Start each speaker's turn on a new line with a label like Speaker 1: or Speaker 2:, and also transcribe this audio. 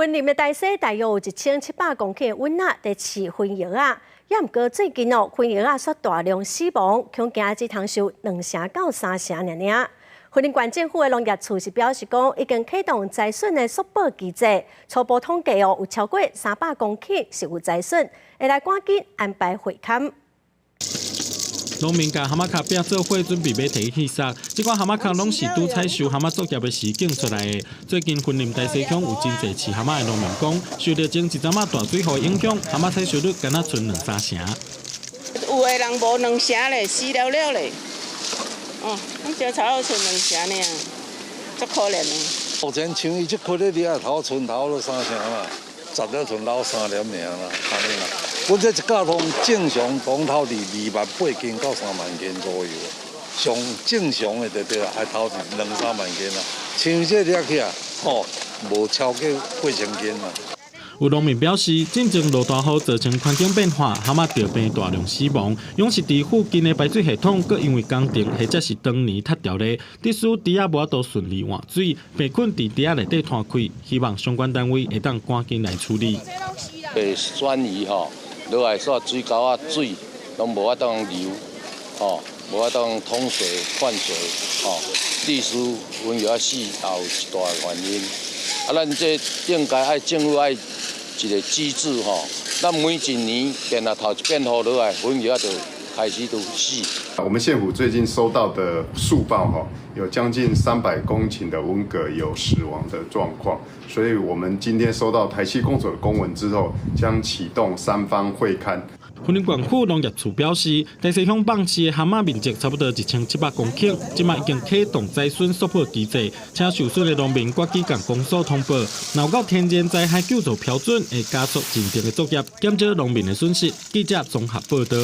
Speaker 1: 雲林的大溪大約有1700公頃的溫仔佇飼鯰魚仔，也毋過最近哦，鯰魚仔煞大量死亡，恐驚只通收兩成到三成爾爾。雲林縣政府的農業處是表示講，已經啟動災損的速報機制，初步統計哦，有超過300公頃是有災損，會來趕緊安排會勘。
Speaker 2: 農民共蚶仔殼拼做伙，準備欲提去殺。這款蚶仔殼攏是拄採收蚶仔作業的時揀出來的。最近雲林大溪鄉有真濟飼蚶仔的農民講，受著前一陣仔大水雨影響，蚶仔採收率敢若賰兩三成。
Speaker 3: 有的人無兩成咧，死了了咧。哦，攏只差不多賰兩成爾，足可憐的。
Speaker 4: 目前像伊這區咧，你也頭賰頭了三成啦，十粒賰老三粒爾啦，按呢啦。阮這一甲通正常講刣佇2萬8斤到3萬斤左右，上正常的就對啦，愛刣佇兩三萬斤啦。像這掠起來，吼，無超過8000斤啦。
Speaker 2: 有農民表示，進前落大雨造成環境變化，蚶仔著病大量死亡。養殖池附近的排水系統，閣因為工程或者是當年塌掉咧，致使池仔無法度順利換水，病菌佇池仔內底攤開，希望相關單位會當趕緊來處理。
Speaker 5: 被酸魚吼，落來煞水溝仔水攏無法當流，吼，無法當通水換水，吼，致使鯰魚仔死也有一大原因。啊，咱這應該愛政府愛一個機制吼，咱每一年定若頭一變雨落來，鯰魚仔就開始都死。
Speaker 6: 我們縣府最近收到的速報哈，有將近300公頃的文蛤有死亡的狀況，所以我們今天收到台西公所的公文之後，將啟動三方會勘。
Speaker 2: 雲林縣府農業處表示，大溪鄉放飼的蚶仔面積差不多1700公頃，這馬已經啟動災損速報機制，請受損的農民趕緊共公所通報。若有夠天然災害救助標準，會加速認定的作業，減少農民的損失。記者綜合報道。